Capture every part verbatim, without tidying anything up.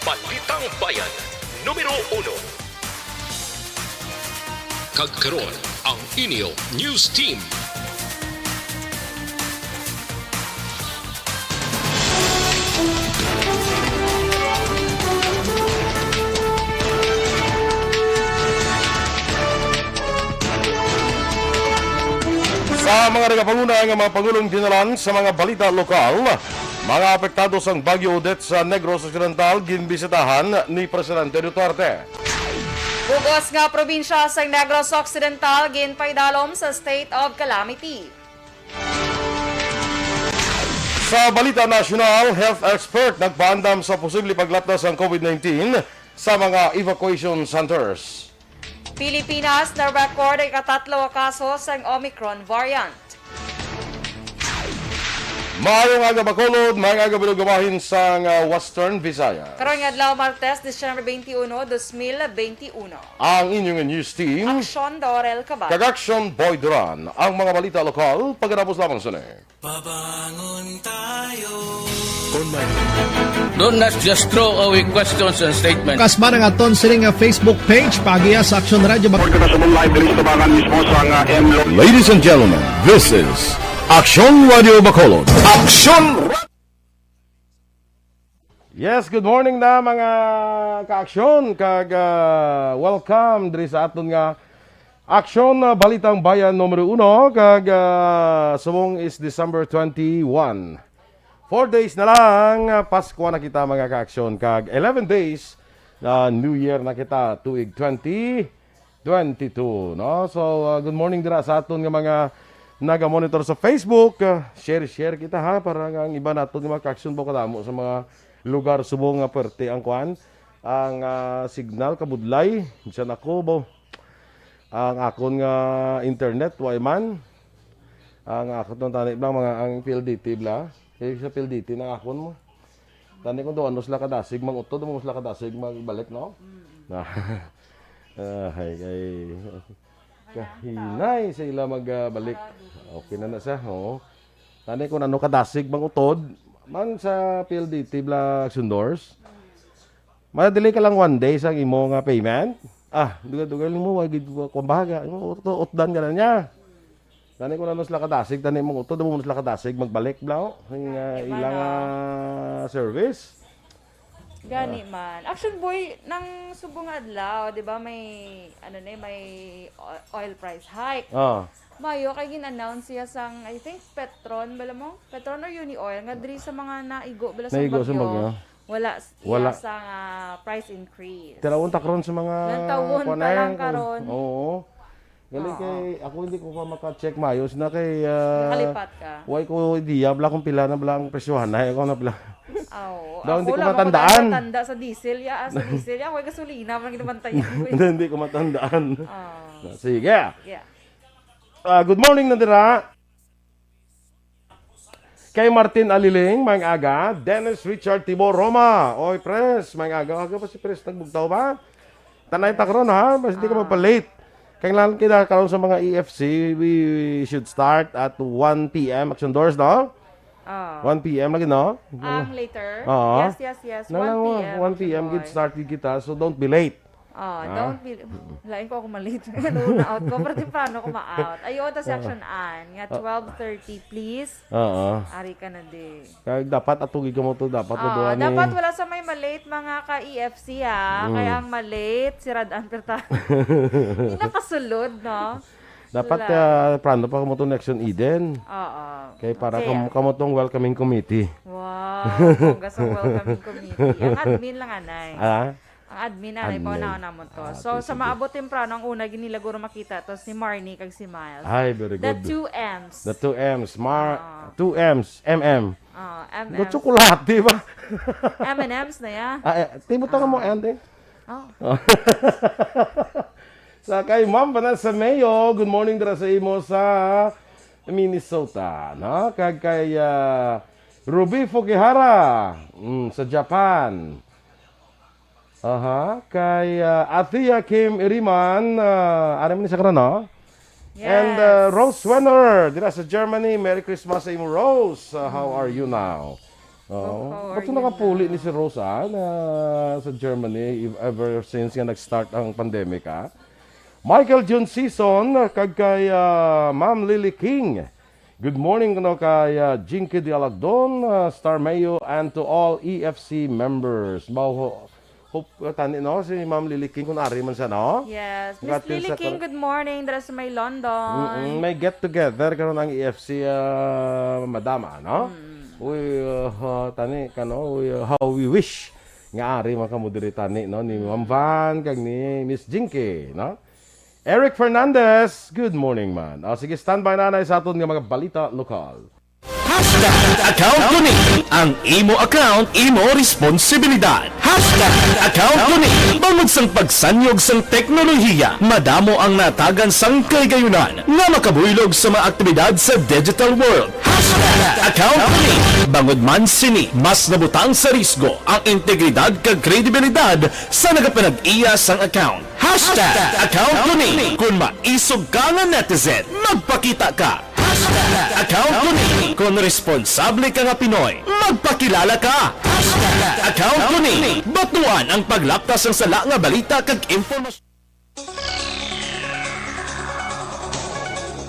Balitang Bayan, numero uno. Kag karon, ang inyo news team. Sa mga nagapanguna nga mga pangulong general sa mga balita lokal, mga apektado sang Bagyo Odette sa Negros Occidental ginbisitahan ni Presidente Duterte. Bug-os nga probinsya sang Negros Occidental ginpaidalom sa state of calamity. Sa balita nasyonal, health expert nagpaandam sa posible paglatas sang COVID nineteen sa mga evacuation centers. Pilipinas na-record ang ikatatlo nga kaso sang Omicron variant. Maayong aga, Bacolod. Maayong aga, Bilog, bahin sang, ah, Western Visayas. Karong adlaw, Martes, Disyembre twenty-one, dos mil twenty-one. Ang inyong news team, Aksyon Dorel Cabal. Kag Aksyon Boy Duran. Ang mga balita lokal, pagkatapos lamang sini. Pabangon tayo. Don't just throw away questions and statements. Kasma nga aton sini nga Facebook page, paagiha sa Aksyon Radyo Bac- Report ka na sa mong live diri sa tabangan mismo sa nga M Lo- Ladies and gentlemen, this is Aksyon Radio Bacolod. Aksyon Ra- Yes, good morning na, mga kaaksyon, kag, ah, welcome diri sa aton nga Aksyon, ah, Balitang Bayan numero uno, kag, ah, subong is December twenty-one. Four days na lang, ah, Pasko na kita, mga kaaksyon, kag eleven days, ah, New Year na kita, tuig twenty twenty-two, no? So, ah, good morning dira sa aton nga mga naga-monitor sa Facebook. Ah, share, share kita, ha, para nga ang iba naton nga mga kaaksyon ba kadamo sa mga lugar subong nga perte ang kuan, ang, ah, signal kabudlay. Bisan ako, bo, ang akon nga internet, way man. Ang akon tong tani lang, mga, ang P L D T bla. Kay sa P L D T na akon mo. Tani kung daw ano sila kadasig, mang-utod mo sila kadasig, magbalik, no? Mm. Na. Ah, hay, ay. Kahinay sa ila magbalik. Okay na na siya, oo. Tani kung ano kadasig, mang-utod, man sa P L D T bla Sundors. Madali ka lang one day sa imo nga payment. Ah, duga-duga mo, wag gid ko kumbaga. Imo, utdan ka na niya. Tani kung ano sila kadasig, tani mong utod, mo sila kadasig, magbalik, bla, oh. Ang, ah, Di ba, ilang, no? Ah, service. Gani Ah. man. Action Boy, nang subong nga adlaw, di ba, may, ano na, may o-, oil price hike. Ah. Mayo, kay gin-announce siya sang, I think, Petron, bala mo? Petron or Uni Oil, nga diri sa mga naigo, bala sa Naigo sa bagyo. Bagyo. Wala s-, Wala. Iya sa nga price increase. Tinawon ta karon sa mga Nantawon kuwan pa na lang yan. Karon. Oo. Galing Oo. Kay ako hindi ko pa maka-check mayos na kay, ah, Nakalipat ka. Why ko idea bala kung pila na bala ang presyohan na ako na pala. Oo. Daw, hindi Ako ko lang ang matandaan. Matanda sa diesel, ya, ah, sa diesel, ya. Ako'y gasolina, man ginabantayan ko, eh. Hindi, hindi ko matandaan. Ah. Sige. Yeah. Ah, good morning na dira. Kay Martin Aliling, maayong aga. Dennis Richard Tibor Roma. Oy, Pres, maayong aga. Aga pa si Pres, nagbugtaw ba? Tanay ta karon, ha? Mas hindi ka Ah. magpa-late. Kailangan kita karon sa mga E F C, we, we should start at one P M. Action Doors, no? Ah. One P M lagi, no? Ang later? Oo. Yes, yes, yes. Nang one P M, one P M, action gid doors. Start gid kita, so don't be late. Ah, Ah. Don't be, lain ko ako ma-late. Ano, na-out ko, pero temprano ko ma-out. Ayun, tas si Ah. Action Ann, nga Ah. twelve thirty, please. Oo. Ari ka na di. Kaya dapat atugi ka mo to, dapat Ah, maduha ni dapat wala sa may ma-late, mga ka-E F C, ah. Mm. Kaya ang ma-late, si Rad Ann Perta. Hindi nakasulod, no? Dapat, Wala. Ah, prano pa mo to next on Eden. Oo. Kay para Okay. kam-, kamo tong welcoming committee. Wow, bongga sa welcoming committee. Ang admin lang, anay. Ah? Ang admin, anay, Admin. Pauna-una mo to. Ah, So, sige, sa sige. maabot temprano, ang una, gid nila guro makita to, si Marnie kag si Miles. Ay, very The good. two M's. The two M's. Mar-, Ah. two M's. M M. Ah, M M's. Ba't tsokolate ba? M and M's na ya. Ah, eh, timutangan mo, Ah. Andy. Oh. Sa kay Ma'am Vanessa Mayo, good morning dira sa imo sa Minnesota, no? Kag kay, ah, Ruby Fukihara, mm, sa Japan. Aha, kay, ah, Athea Kim Iriman, ah, ari man ni sa karon, no? And, ah, Yes. Rose Wenner, dira sa Germany. Merry Christmas sa imo, Rose. Ah, how are you now? Oo. Ba't nakapuli ni si Rosa na sa Germany if ever since nga nag-start ang pandemic, ha? Michael Jun Season, kag kay, ah, Ma'am Lily King. Good morning kuno kay, ah, Jinky de Alagdon, ah, Star Mayo, and to all E F C members. Mao ho, hope, ah, tani, no, si Ma'am Lily King, kung ari man siya, no? Yes. Miss Lily King, good morning. Dara sa may London. Mm-mm, may get together karon ang E F C, ah, madama, no? Mm. Uy, ah, ah, tani, kano, uy, ah, how we wish nga ari man kamo diri, tani, no, ni Ma'am Van kag ni Miss Jinky, no? Eric Fernandez, good morning, man. O, sige, standby na na sa aton nga mga balita lokal. Hashtag account ko ni. Ang imo account, imo responsibilidad. Hashtag account ko ni. Bangod sang pagsanyog sang teknolohiya, madamo ang natagan sang kahigayonan nga makabuylog sa mga aktibidad sa digital world. Hashtag account ko ni. Bangod man sini, mas nabutang sa risgo ang integridad kag kredibilidad sa nagapanag-iya sang account. Hashtag account ko ni. Kung maisog ka nga netizen, magpakita ka. Hashtag account ko ni. Kung responsable ka nga Pinoy, magpakilala ka. Hashtag account ko ni. Batuan ang paglapta sang sala nga balita kag impormasyon.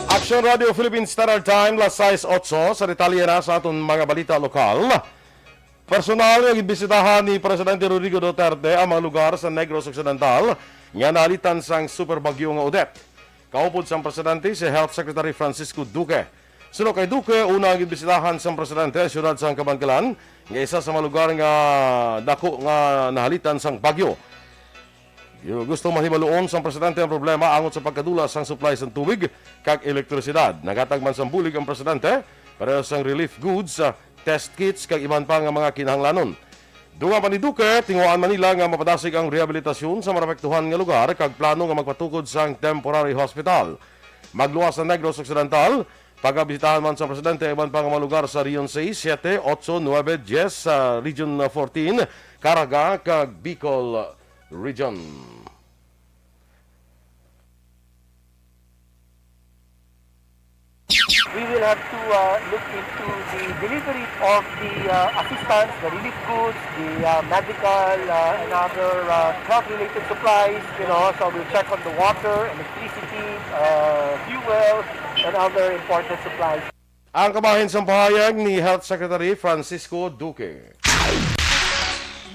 Action Radio Philippine Standard Time, las sais otso. Sa detalye na sa aton mga balita lokal, personal nga ginbisitahan ni Presidente Rodrigo Duterte ang mga lugar sa Negros Occidental nga nahalitan sang Super Bagyo nga Odette. Kaupod sang presidente si Health Secretary Francisco Duque. Suno kay Duque, una ginbisitahan sang presidente ang siyudad sang Kabankalan, nga isa sa mga lugar nga dako nga nahalitan sang bagyo. Gusto man hibaluon sang presidente ang problema angot sa pagkadula sang supply sang tubig kag elektrisidad. Naghatag man sang bulig ang presidente pareho sang relief goods, ah, test kits kag iban pa nga mga kinahanglanon. Dugang pa ni Duque, tinguhaan man nila nga mapadasig ang rehabilitasyon sa marapektuhan nga lugar kag plano nga magpatukod sang temporary hospital. Magluwas sa Negros Occidental, pagabisitahan man sa presidente iban pa nga mga lugar sa Region sais, siete, otso, nuebe, dyes, sa Region fourteen, Caraga kag Bicol Region. We will have to, uh, look into the delivery of the, uh, assistance, the relief goods, the, uh, medical, uh, and other, uh, health-related supplies, you know, so we'll check on the water, electricity, uh, fuel, and other important supplies. Ang kabahin sang pahayag ni Health Secretary Francisco Duque.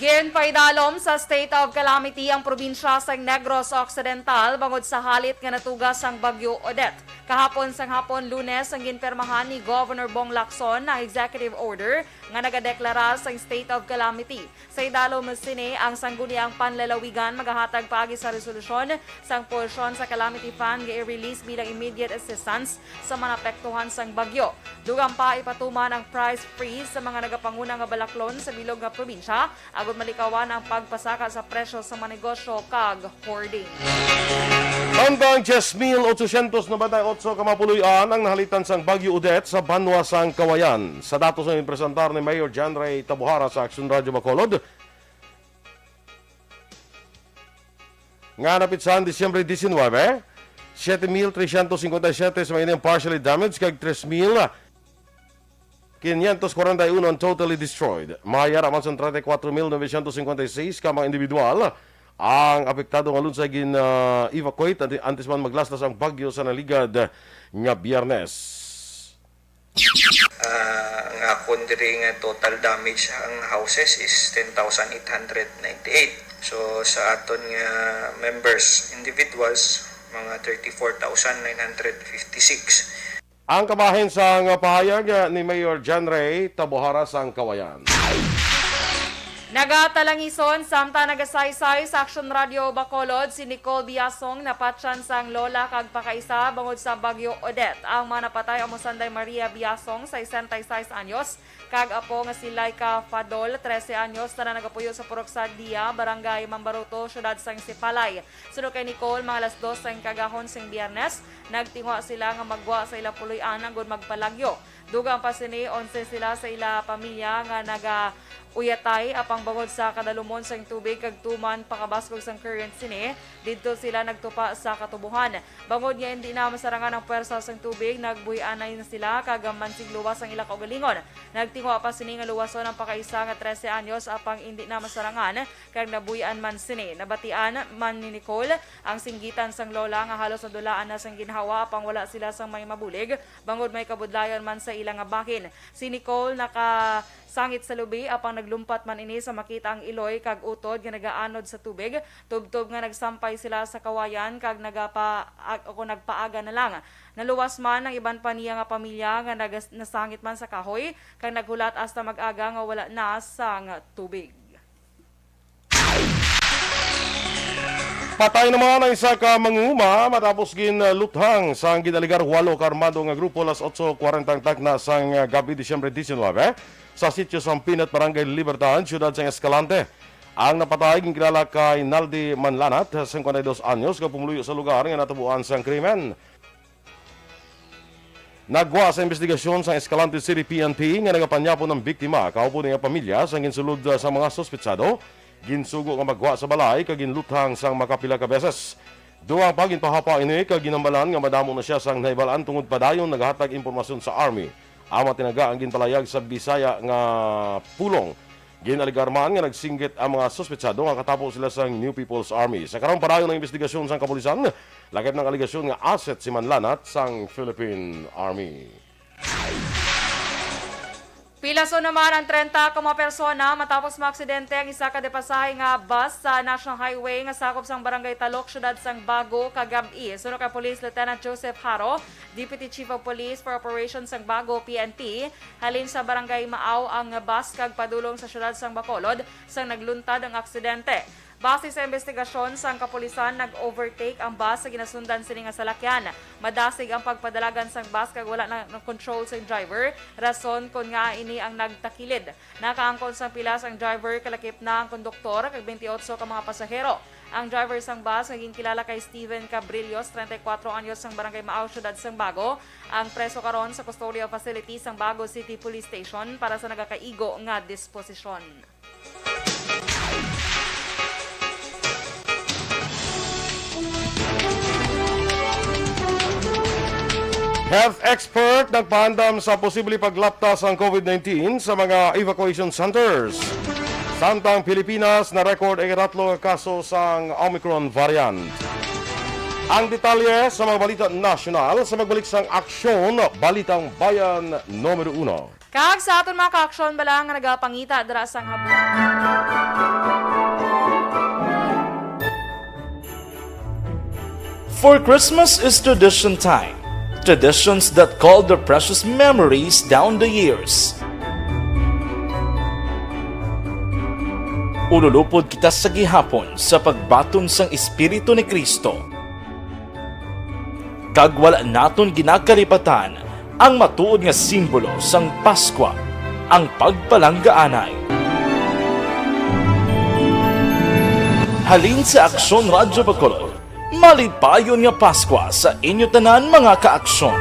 Ginpaidalom sa state of calamity ang probinsya sa Negros Occidental bangod sa halit nga natuga sang Bagyo Odette. Kahapon sang hapon, Lunes, ang ginpirmahan ni Governor Bong Lacson ang executive order nga nagadeklara sang state of calamity. Sa idalom sini, ang Sangguniang Panlalawigan magahatag paagi sa resolusyon sang porsyon sa calamity fund nga i-release bilang immediate assistance sa mga naapektuhan sang bagyo. Dugang pa, ipatuman ang price freeze sa mga nagapanguna nga balaklon sa bilog nga probinsya, agud malikawan ang pagpasaka sa presyo sa mga negosyo kag hoarding. Samtang dyes mil ochocientos noventa y ocho ka mga puloy-an ang nahalitan sang Bagyo Odette sa banwa sang Cauayan. Sa datos nga ginpresentar ni Mayor John Ray Tabuhara sa Action Radio Bacolod, nga napitsa sang Disyembre diecinueve, siete mil trescientos cincuenta y siete sa mga ini ang partially damaged kag tres mil quinientos cuarenta y uno ang totally destroyed. May ara man sang treinta y cuatro mil novecientos cincuenta y seis ka mga individual ang apektado nga lunsay gin, ah, evacuate anti-, antes man maglaslas ang bagyo sa naligad nga Biyernes. Ah, ang akon diri nga total damage ang houses is ten thousand eight hundred ninety-eight. So, sa aton nga members, individuals, mga thirty-four thousand nine hundred fifty-six. Ang kabahin sang pahayag ni Mayor John Ray Tabuhara sang Cauayan. Nagatalangison samtang nagasaysay sa Action Radio Bacolod si Nicole Biasong, napatyan sang lola kag pakaisa bangod sa Bagyo Odette. Ang mga napatay amo sanday Maria Biasong, sesenta y seis anyos, kag apo nga si Laika Fadol, trese anyos, tanan nagapuyo sa Purok Sagdia, Barangay Mambaruto, Siyudad sang Sipalay. Suno kay Nicole, mga alas dos sang kaagahon sing Biyernes, nagtinguha sila nga maggwa sa ila puloy-an agud magpalagyo. Dugang pa sini, onse sila sa ila pamilya nga nagauyatay apang bangod sa kadalumon sang tubig kag tuman pakabaskog sang current sini, didto sila nagtupa sa katubohan. Bangod nga indi na masarangan ang puwersa sang tubig, nagbuhianay na sila kag mansig luwas ang ila kaugalingon. Nagtinguha pa sini nga luwason ang pakaisa nga trese anyos apang indi na masarangan kag nabuhian man sini. Nabatian man ni Nicole ang singgitan sang lola nga halos nadulaan na sang ginhawa apang wala sila sang may mabulig bangod may kabudlayan man sa ila nga bahin. Si Nicole nakasangit sa lubi apang naglumpat man ini sa makita ang iloy kag utod nga nagaanod sa tubig. Tubtob nga nagsampay sila sa kawayan kag nagapa-, ag-, o nagpaaga na lang. Naluwas man ang iban pa niya nga pamilya nga nagas-, nasangit man sa kahoy kag naghulat hasta mag-aga nga wala na sang tubig. Patay naman ang isa ka manguma matapos ginluthang sang ginalegar walo ka armado nga grupo alas otso kwarenta ang takna sang gab-i, Disyembre diecinuebe, sa sitio sang Pinat, Barangay Libertad, siyudad sang Escalante. Ang napatay ginkilala kay Naldi Manlanat, singkwenta y dos anyos, nga pumuluyo sa lugar nga natuboan sang krimen. Nagwa sa imbestigasyon sang Escalante City P N P nga nagapanyapon ang biktima kaupod ang iyang pamilya sang ginsulod sa mga suspetsado. Ginsugo nga magwa sa balay kag ginluthang sang makapila ka beses. Dugang pa, ginpahapa ini kag ginhambalan nga madamo na sia sang nahibal-an tungod padayon nagahatag impormasyon sa army. Amo tinaga ang ginpalayag sa Bisaya nga pulong. Gin-alegar man nga nagsinggit ang mga suspetsado nga katapo sila sang New People's Army. Sa karon, padayon ang imbestigasyon sang kapulisan, lakip na ang alegasyon nga asset si Manlanat sang Philippine Army. Pilason naman ang trenta ka mga persona matapos maaksidente ang isa ka depasahe nga bus sa National Highway nga sakop sang Barangay Talok, siyudad sang Bago, kagab-i. Suno kay Police Lieutenant Joseph Haro, Deputy Chief of Police for Operations sang Bago, P N P, halin sa Barangay Maaw ang bus kag padulong sa siyudad sang Bacolod sang nagluntad ang aksidente. Base sa imbestigasyon sang kapulisan, nag-overtake ang bus sa ginasundan sini nga salakyan. Madasig ang pagpadalagan sang bus kag wala na, na control sang driver, rason kon ngaa ini ang nagtakilid. Nakaangkon sang pilas ang driver, kalakip na ang konduktor kag twenty-eight ka mga pasahero. Ang driver sang bus nga ginkilala kay Steven Cabrillos, treinta y cuatro anyos, sang Barangay Maaw, Siyudad sang Bago, ang preso karon sa custodial facility sang Bago City Police Station para sa nagakaigo nga disposisyon. Health expert nagpaandam sa posible paglapta sang covid nineteen sa mga evacuation centers. Samtang Pilipinas na-record ang ikatatlo nga kaso sang Omicron variant. Ang detalye sa mga balita nasyonal sa magbalik sang Aksyon, Balitang Bayan Numero Uno. Kag sa aton mga ka-aksyon bala nga nagapangita dira sang habuan. For Christmas is tradition time. Traditions that call their precious memories down the years. Ululupod kita sa gihapon sa pagbaton sang Espiritu ni Cristo. Kag wala naton ginakalipatan ang matuod nga simbolo sang Paskwa, ang pagpalanggaanay. Halin sa Aksyon Radyo Bacolod, malipayon nga Paskwa sa inyo tanan, mga ka-aksyon.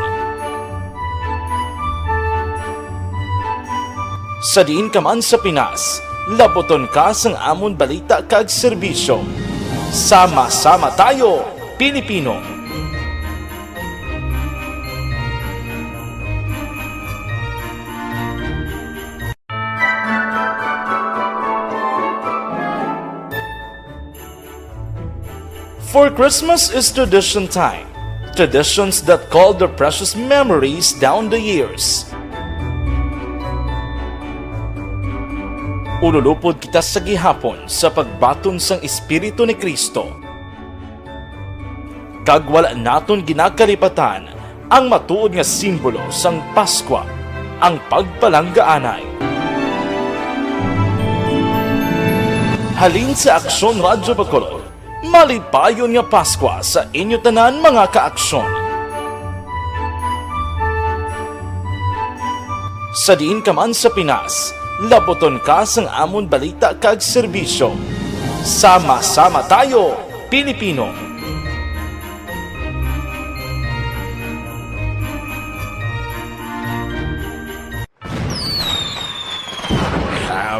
Sa diin ka man sa Pinas, labuton ka sang amon balita kag serbisyo. Sama-sama tayo, Pilipino! For Christmas is tradition time. Traditions that call their precious memories down the years. Ululupod kita sa gihapon sa pagbaton sang Espiritu ni Cristo. Kag wala naton ginakalipatan ang matuod nga simbolo sang Paskwa, ang pagpalanggaanay. Halin sa Aksyon Radyo Bacolod, malipayon nga Paskwa sa inyo tanan, mga ka-aksyon. Sa diin ka man sa Pinas, labuton ka sang amon balita kag serbisyo. Sama-sama tayo, Pilipino!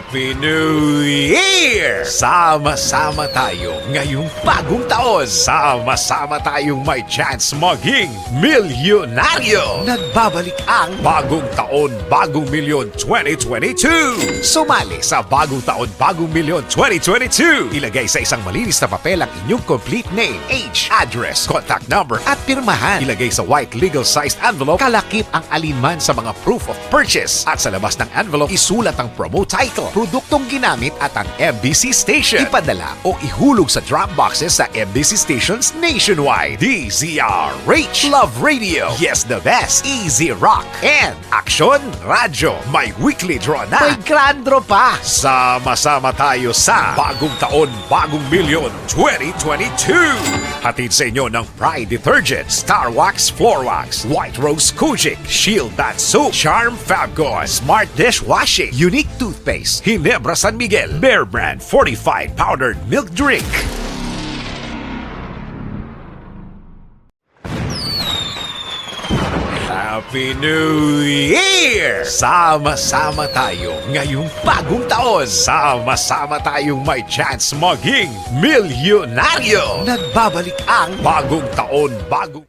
Happy New Year! Sama-sama tayo ngayong bagong taon. Sama-sama tayong may chance maging milyonaryo. Nagbabalik ang Bagong Taon, Bagong Milyon twenty twenty-two. Sumali sa Bagong Taon, Bagong Milyon twenty twenty-two. Ilagay sa isang malinis na papel ang inyong complete name, age, address, contact number, at pirmahan. Ilagay sa white legal-sized envelope, kalakip ang alinman sa mga proof of purchase. At sa labas ng envelope, isulat ang promo title, produktong ginamit, at ang M B C station. Ipadala o ihulog sa drop boxes sa M B C stations nationwide. D Z R H. Love Radio. Yes, the best. Easy Rock. And Aksyon Radyo. May weekly draw na. May grand draw pa. Sama-sama tayo sa Bagong Taon, Bagong Milyon twenty twenty-two. Hatid sa inyo ng Pride Detergent, Star Wax Floor Wax, White Rose Kojic, Shield Bath Soap, Charm Fabcon, Smart Dishwashing, Unique Toothpaste, Ginebra San Miguel, Bear Brand Fortified Powdered Milk Drink. Happy New Year! Sama-sama tayo ngayong bagong taon. Sama-sama tayong may chance maging milyonaryo. Nagbabalik ang Bagong Taon, Bagong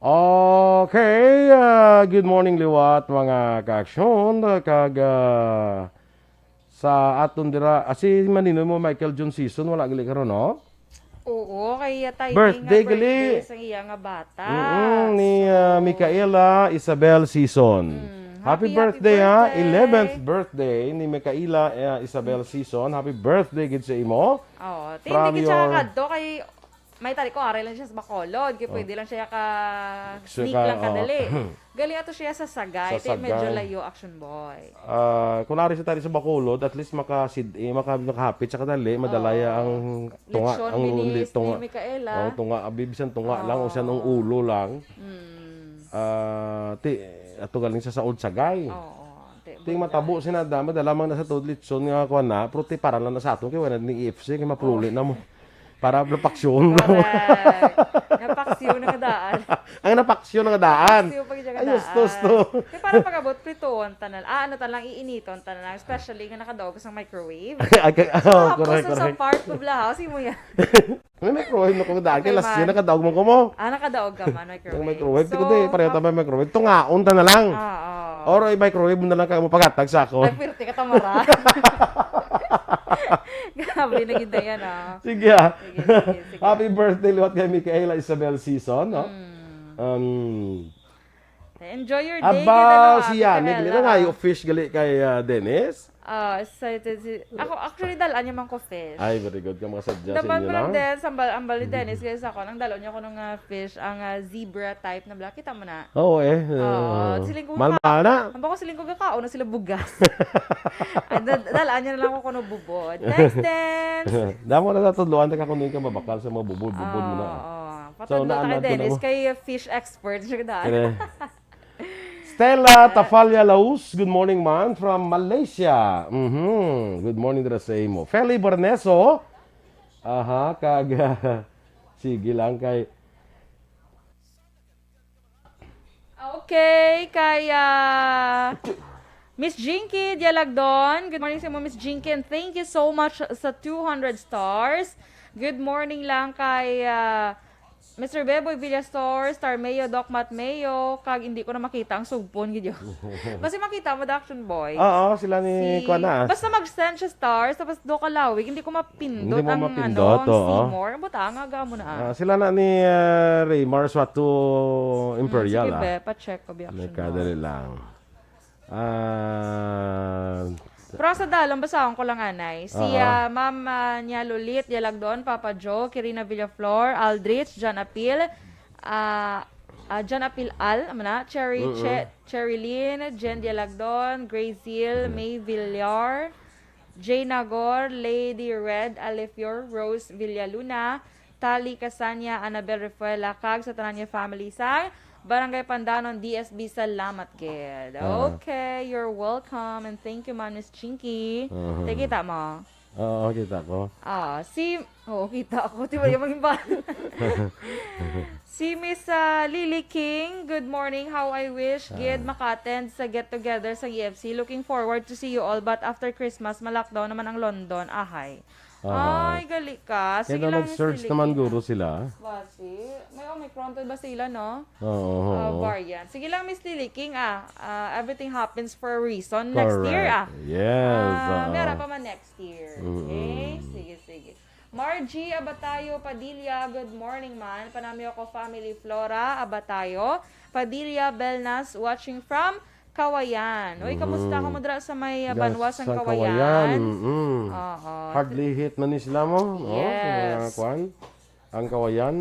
Okay, ah, good morning liwat mga kaaksyon, kag ah, sa aton dira, ah, si maninoy mo Michael John Season, wala gali karon, no? Oo, kay uh, timing Birthday nga gali. Birthday sang iya nga bata. Mm, ni So, ah, Micaela Isabel Season. Mm, happy, happy birthday, ha. Birthday. Eleventh birthday ni Micaela ah, Isabel Season. Happy birthday gid sa imo. Oh, From hindi gid siya your kakadto kay may tali ko aray lang siya sa Bacolod, kay pwede lang siya ka sneak Saka, lang oh. kadali. Gali ato siya sa Sagay, Sa tay medyo Sagay. layo, Action Boy. Ah, kung nari sa tari sa Bacolod, at least makasid eh, maka, makahapit sa kadali, madalaya Oo. ang tunga, Lechon ang binis li- tunga. ni Micaela. Oh, tunga, abi bisan tunga lang o siya ang Oo. ulo lang. Mm. Ah, ti ato galing sa Saod Sagay. Oo. Ti Ting matabo sina dama da lamang na sa tuod litson nga kuan na, pero ti para lang na sa aton kay wala ni E F C kay mapululi na mo. Para napaksyon lang. Correct. Napaksyon na nga daan. Ang napaksyon nga daan. Paksiw pa gyud nga Ay, daan. Ustos to. Kay para pag-abot, prituon tanan. Ah, ano tanan, iiniton tanan, especially nga nakadaog sa microwave. Ay, kay- oh, Tapos correct, sa correct. part ko blahaw, si mo yan. May microwave na ko daan. Kay Okay, last year, man. Nakadaog man ko mo. Ah, nakadaog ka man, microwave. Ang microwave. Tiko di, pareho tama microwave. Tungaon ta na lang. Ah, oo. Or i-microwave mo na lang kaya mo paghatag sa ako. Ay, pirti ka tamara. Grabe, naging dayan ah. Sige ah. Sige, sige, sige. Happy birthday liwat kay Micaela Isabel Season, no? Mm. Um, Enjoy your day. Aba, gid, ano, si Ate Yani, Carmela. Gali na nga yung fish gali kay ah, Dennis. Ah, excited si... Ako, actually, dalaan niya man ko fish. Ay, very good ka makasadya sa Dapat inyo mo lang lang. Din, sambal, ambal ni Dennis, guys, ako, nang dalon niya ko nung ah, fish, ang ah, zebra type na black. Kita mo na? Oo eh. Oo. Siling ko Mahal-mahal na. Ang bako siling ko gakaon na sila bugas. Ay, dal- dalaan niya na lang ako kuno bubod. Thanks, Dennis! Damo na natudloan ta ka kung ka mabakal sa mga bubod-bubod mo na. Oo. Patudlo So, ta kay naanad ko na Dennis, mo. Kay fish expert siya daan. Kaya, Stella Tafalla Laus, good morning man from Malaysia. Mhm. Good morning dira sa imo. Feli Barneso. Aha, kag sige lang kay Okay, kay ah, Miss Jinky Dialagdon. Good morning sa imo, Miss Jinky, and thank you so much sa two hundred stars. Good morning lang kay ah, Mister Beboy Villastor, Star Mayo, Doc Matt Mayo, kag hindi ko na makita ang sugpon gid yun. Basta makita mo, the Action Boy. Oo, sila ni Si- kuan na. Basta mag-send siya stars, tapos do ka lawig, hindi ko mapindot Hindi mo ang mapindot, ano, ang oo. Seymour. Ang buta nga gamo na. Ah, sila na ni ah, Raymar Suato Imperial, Sige, ah. Be, pa-check ko, be, Action Boy. Nagkadali lang. Ah, Pero sa dalom, basahon ko lang anay. Si Aha. ah, Ma'am ah, Nia Lolit Dialagdon, Papa Joe, Kirina Villaflor, Aldrich, John Apil, ah, ah, John Apil Al, amo na, Cherry, Che- Cherry Lynn, Jen Dialagdon, Grazel, May Villar, Jay Nagor, Lady Red Alefior, Rose Villaluna, Tali Casania, Annabel Refuela, kag sa tanan nga family sang Barangay Pandanon, D S B. Salamat gid. Ah. Okay, you're welcome. And thank you man, Miss Chinky. Aha. Tay, kita mo? Oo, kita ko. Ah, si, oo, kita ko. Di ba yung mga iba? Si Miss, ah, Lily King, "Good morning. How I wish gid Ah. maka-attend sa get-together sa E F C. Looking forward to see you all, but after Christmas, ma-lockdown naman ang London." Ahay. Aha. Ay, gali ka. Kaya Sige na lang, Miss nag-surge Lily naman King, guro ah. sila. Basi, may Omicron to ba sila, no? Oo, Ah, oo. variant. Sige lang, Miss Lily King, ah. Ah, everything happens for a reason. Next year, Correct. ah. Yes, Ah, oo. meron pa man next year. Mm-mm. Okay? Sige, sige. Margie Abatayo Padilla, "Good morning, man. Panami ako family Flora Abatayo Padilla Belnas, watching from Kawayan." Uy, kamusta Mhm. ka mo dira sa may, ah, Yes, banwa sang sa Kawayan? Kawayan. Mm. Oo. Hardly hit na ni sila mo, no? Sa mga Yes. kwan. Ang Kawayan.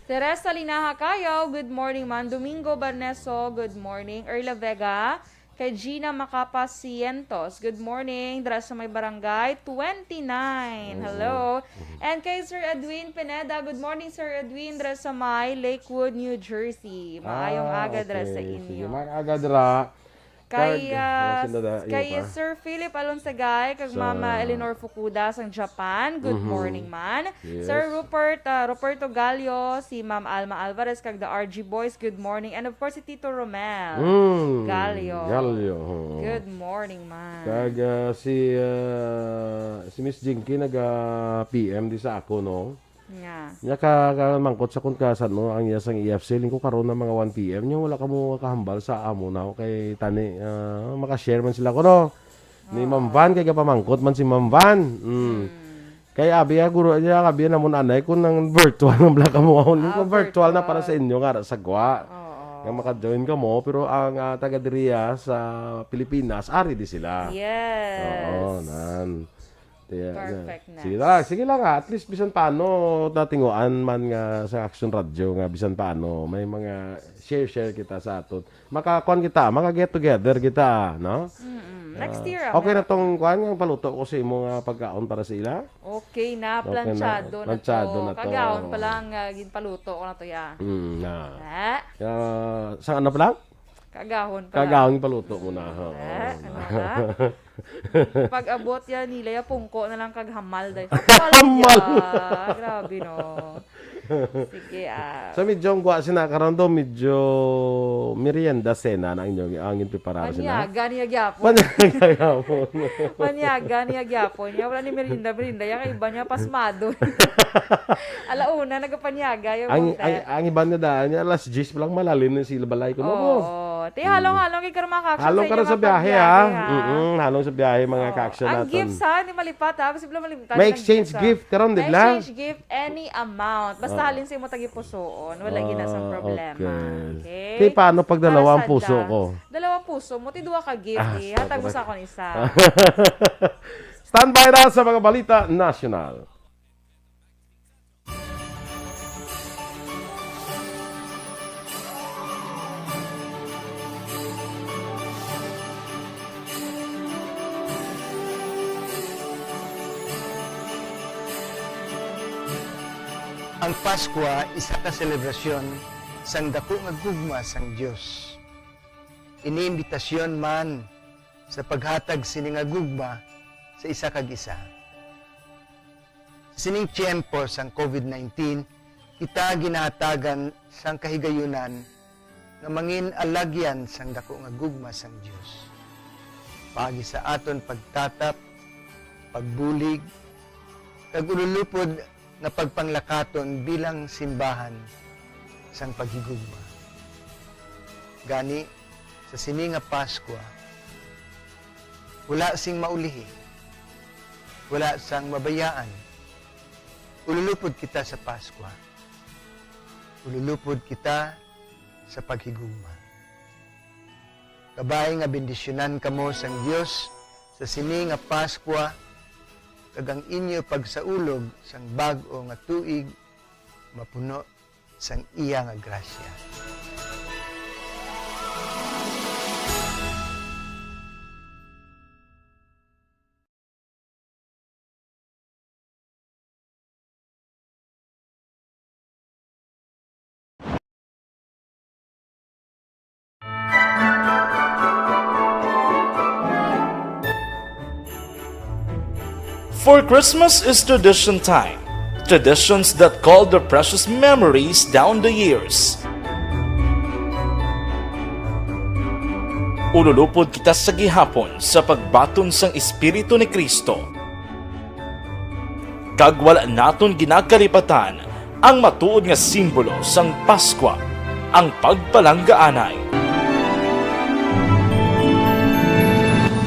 Teresa Linaha Kayaw, "Good morning, man." Domingo Barneso, "Good morning." Erla Vega, kay Gina Macapa Cientos, "Good morning." Dira sa may barangay twenty-nine. Oo. Hello. Mhm. And kay Sir Edwin Pineda, "Good morning, Sir Edwin." Dira sa may Lakewood, New Jersey. Maayong Ah, aga dira sa okay. Sige, inyo. Maayong aga dira. Kay, Kag, ah, ah, sino da-, kay iyo pa? Sir Philip Alonsagay, kag Sa Mama Eleanor Fukuda sang Japan, good Mhm. morning man. Yes. Sir Rupert, ah, Roberto Gallo, si Ma'am Alma Alvarez, kag the R G Boys, good morning. And of course, si Tito Romel Mm. Gallo. Gallo, oo. Good morning man. Kag, ah, si, ah, si Miss Jinky nag, ah, P M di sa ako, no? Nga. Nya ka, ka mangkot sa kun ka sa, no, ang iya sang E F C, lingko karon na mga one P M, nya wala ka mo kahambal sa amo na, kay tani, ah, maka-share man sila kuno. Ni Oo. Ma'am Van, kay gapamangkot man si Ma'am Van. Mm. Mm. Kay abi, ah, guro, niya, abi, namon anay kun ang virtual ng Black Amount. Ah, Kung virtual na para virtual. sa inyo nga, sa gwa. Oo. Nga maka-join ka mo, pero ang, ah, taga diriya sa Pilipinas, ari di sila. Yes. Oo, nan. Kaya, Perfect na. Sige lang, sige lang, ah. At least, bisan paano, natinguan man nga sa Action Radio nga bisan paano, may mga share-share kita sa aton. Makakuan kita, maka-get together kita, no? Mm-mm. Next Ah, year, ah, okay na meron. tong kuan, ang paluto ko sa imo nga pagkaon para sa ila? Okay na, Okay na. planchado na Planchado to. na to. Kagahon pa lang, ah, ginpaluto ko na to, ya. Mm, na. Ah. Ah, sa ano pa lang? Kagahon pa lang. Kagahon, paluto mo na, ha? Ah, Oo. ano na? Pag-abot yan nila, ya pungko na lang kag hamal, day. Hamal! Hamal! Ya. Grabe, no? Sige, ah. So, medyo ang gwa sina karon do, medyo merienda, sena na ang inyo, ang inyo preparar sina. Panyaga niya gyapon. Panyaga gyapon. Panyaga niya gyapon. Ya, wala ni merienda, merienda. Ya, kay iba niya, pasmado. Alauna, nagapanyaga yung Ang, content. ang, ang iba na daan niya, alas diyes pa lang malalim na sila balay ko, no? Oo. Te, halong-halong kay karon, mga ka-action, Halong sa karon inyo sa nga biyahe, pagbiyahe, ha? ha? Mm-mm, halong sa biyahe, mga Oo. ka-action Ang naton. gifts, ha? Hindi malipat, ha? Posible malimtan May ang exchange gifts, ha? gift karon, di May ba? exchange gift, any amount. Basta Oo. halin sa imo tagipusoon, wala gina sang Ah, problema. okay. Okay? Te, paano pag Para dalawa ang sa puso dyan. ko? Dalawang puso mo, ti duwa ka gift, Ah, eh. Hatag mo correct. sa akon isa. Standby na sa mga balita nasyonal. Ang Paskwa isa ka selebrasyon sang daku nga gugma sang Dios. Ini imbitasyon man sa paghatag sini nga gugma sa isa kag isa. Sa sining tiyempo sang COVID nineteen, kita ginahatagan sang kahigayunan nga mangin alagyan sang daku nga gugma sang Dios. Paagi sa aton pagtatap, pagbulig, kag ululupod nga pagpanglakaton bilang simbahan sang paghigugma. Gani, sa sini nga Paskwa, wala sing maulihi, wala sang mabayaan. Ululupod kita sa Paskwa. Ululupod kita sa paghigugma. Kabay nga bendisyonan kamo sang Dios sa sini nga Paskwa, kag ang inyo pagsaulog sang bag-o nga tuig mapuno sang iya nga grasya. For Christmas is tradition time. Traditions that call their precious memories down the years. Ululupod kita sa gihapon sa pagbaton sang Espiritu ni Cristo. Kag wala naton ginakalipatan ang matuod nga simbolo sang Paskwa, ang pagpalanggaanay.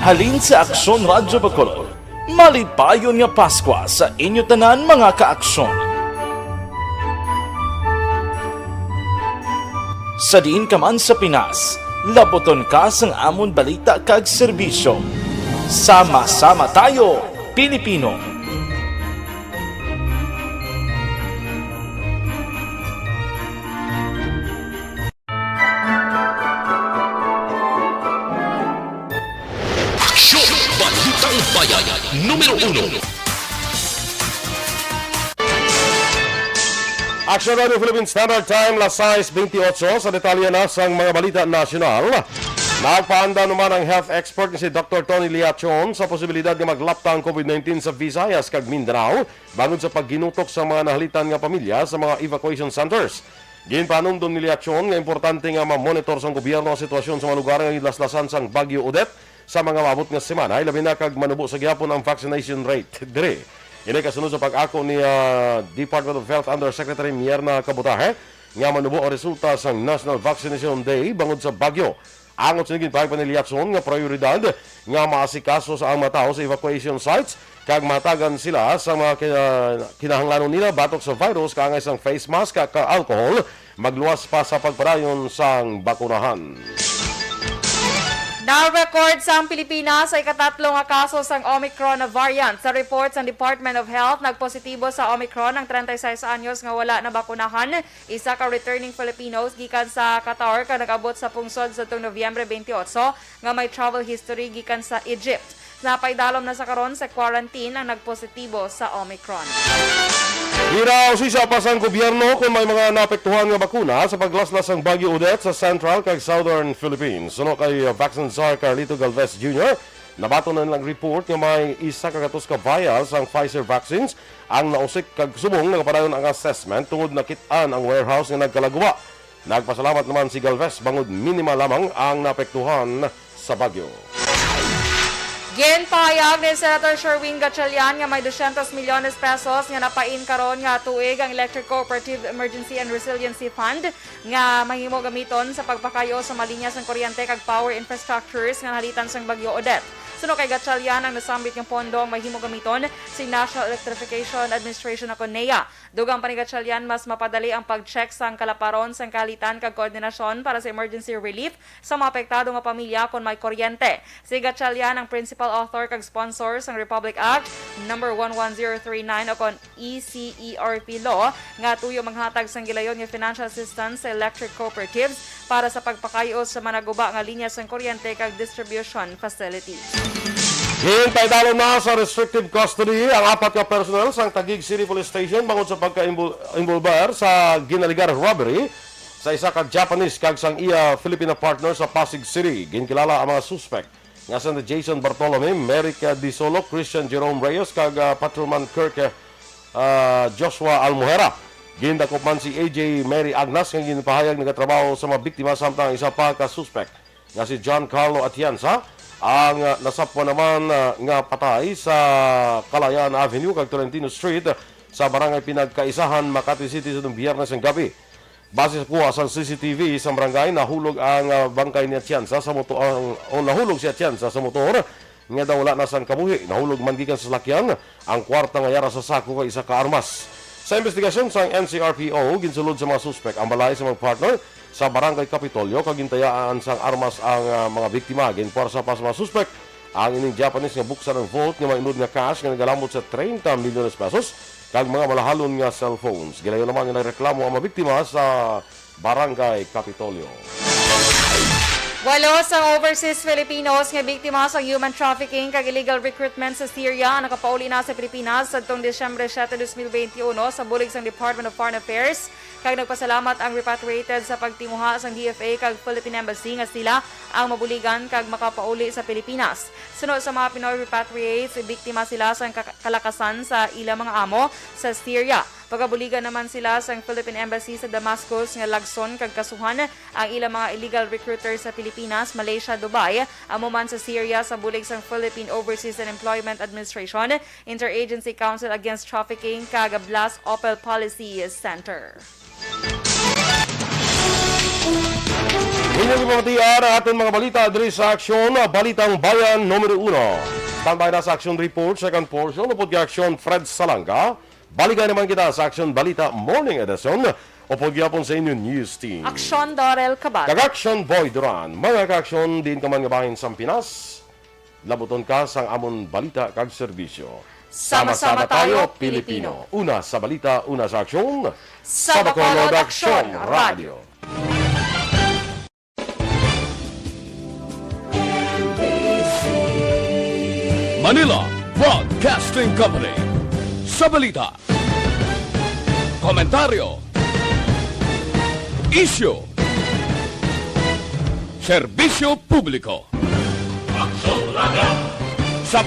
Halin sa Aksyon Radyo Bacolod, malipayon nga Paskwa sa inyo tanan, mga kaaksyon. Sa diin ka man sa Pinas, labuton ka sang amon balita kag serbisyo. Sama-sama tayo, Pilipino! Aksyon! Balitang Bayan, numero uno. Aksyon Radio Philippine Standard Time, las sais bentiocho. Sa detalye na sang mga balita nasyonal, nagpaandam naman ang health expert nga si Doktor Tony Liachon sa posibilidad nga maglapta ang covid nineteen sa Visayas kag Mindanao bangod sa pagginutok sa mga nahalitan nga pamilya sa mga evacuation centers. Ginpanumdom ni Liachon nga importante nga ma-monitor sang gobyerno ang sitwasyon sa mga lugar nga gilaslasan sang Bagyo Odette sa mga maabot nga semana, ilabi na kag manubo sa gihapon ang vaccination rate diri. Ini kasunod sa pag-ako ni, ah, Department of Health Undersecretary Mierna Kabutahe nga manubo ang resulta sang National Vaccination Day bangod sa bagyo. Angot sini, ginpahayag pa ni Liachon nga prioridad nga maasikaso sa ang mga tawo sa evacuation sites kag mahatagan sila sa mga kina-, kinahanglanon nila batok sa virus, kaangay sang face mask kag alcohol, magluwas pa sa pagpadayon sang bakunahan. Na-record sang Pilipinas sa ikatatlo nga kaso sang Omicron variant. Sa report sang Department of Health, nagpositibo sa Omicron ang treinta y seis anyos nga wala nabakunahan, isa ka returning Filipinos gikan sa Qatar kag nag-abot sa pungsod sadtong Nobyembre twenty-eight nga may travel history gikan sa Egypt. Napaidalom na sa karon sa quarantine ang nagpositibo sa Omicron. Ginausisa pa sang gobyerno kon may mga naapektuhan nga bakuna sa paglaslas sang Bagyo Odette sa Central kag Southern Philippines. Suno kay Vaccine Czar Carlito Galvez Junior, nabaton na nilang report nga may isa ka gatos ka vials ang Pfizer vaccines ang nausik, kag subong nagapadayon ang assessment tungod nakit-an ang warehouse nga nagkalaguba. Nagpasalamat naman si Galvez bangod minimal lamang ang naapektuhan sa bagyo. Ginpahayag ni Senator Sherwin Gatchalian nga may dosyentos milyones pesos nga napain karon nga tuig ang Electric Cooperative Emergency and Resiliency Fund nga mahimo gamiton sa pagpakayo sa mga linya sang kuryente kag power infrastructures nga nahalitan sang Bagyo Odette. Suno kay Gatchalian, ang nasambit nga pondo ang mahimo gamiton sa National Electrification Administration o kon NEA. Dugang pa ni Gatchalian, mas mapadali ang pag-check sang kalaparon sang kahalitan kag koordinasyon para sa emergency relief sa mga apektado nga pamilya kon may kuryente. Si Gatchalian ang principal author kag sponsor sang Republic Act number one one zero three nine o kon E C E R P law nga tuyo maghatag sang gilayon nga financial assistance sa electric cooperatives para sa pagpakayo sa managuba nga linya sang kuryente kag distribution facilities. Ginpaidalom na sa restrictive custody ang apat ka personnel sang Taguig City Police Station bangod sa pagka-involver sa ginaligar robbery sa isa ka Japanese kag sang iya Filipina partner sa Pasig City. Ginkilala ang mga suspek nga sina Jason Bartolome, Merrick Disolo, Christian Jerome Reyes, kag, ah, Patrolman Kirk, ah, Joshua Almohera. Gindakop man si A J Mary Agnas nga ginpahayag nagatrabaho sa mga biktima, samtang ang isa pa ka suspek nga si John Carlo Atienza ang, ah, nasapwan naman, ah, nga patay sa Kalayaan Avenue kag Tolentino Street sa Barangay Pinagkaisahan, Makati City, sa Biyernes nga gabi. Base sa kuha sang C C T V sa barangay, nahulog ang, ah, bangkay ni Atienza sa moto-, ang, o nahulog si Atienza sa motor nga daw wala na sang kabuhi. Nahulog man gikan sa salakyan ang kwarta nga yara sa sako kag isa ka armas. Sa investigasyon sang N C R P O, ginsulod sa mga suspek ang balay sa mga partner sa Barangay Kapitolyo kag gintayaan sang armas ang, ah, mga biktima. Ginpuwersa pa sa mga suspek ang ining Japanese nga buksan ang vault nga may unod nga cash nga nagalamot sa treinta milyones pesos kag mga malahalon nga cellphones. Gilayon naman nga nagreklamo ang mga biktima sa Barangay Kapitolyo. Walo sang overseas Filipinos nga biktima sang human trafficking kag illegal recruitment sa Syria ang nakapauli na sa Pilipinas sadtong Disyembre siete, dos mil beintiuno, sa bulig sang Department of Foreign Affairs, kag nagpasalamat ang repatriated sa pagtinguha sang D F A kag Philippine Embassy nga sila ang mabuligan kag makapauli sa Pilipinas. Suno sa mga Pinoy repatriates, biktima sila sang ka-, kalakasan sa ilang mga amo sa Syria. Pagabuligan naman sila sang Philippine Embassy sa Damascus nga lagson kag kasuhan ang ilang mga illegal recruiter sa Pilipinas, Malaysia, Dubai, amo man sa Syria, sa bulig sang Philippine Overseas and Employment Administration, Interagency Council Against Trafficking, kag Blast Opel Policy Center. Inyo gipamatian ang aton mga balita diri sa Aksyon, Balitang Bayan numero uno. Standby na sa Aksyon Report, second portion, upod kay Aksyon Fred Salanga. Balikan naman kita sa Aksyon Balita Morning Edition, upod gyapon sa inyo news team. Aksyon Dorel Cabal. Kag Aksyon Boy Duran. Mga ka-aksyon, diin ka man nga bahin sang Pinas, labuton ka sang amon balita kag serbisyo. Sama-sama tayo, Pilipino. Una sa balita, una sa aksyon. Sa Bacolod Aksyon Radio. Manila Broadcasting Company. Sa balita, komentaryo, isyu, serbisyo publiko. Aksyon Radio. Sa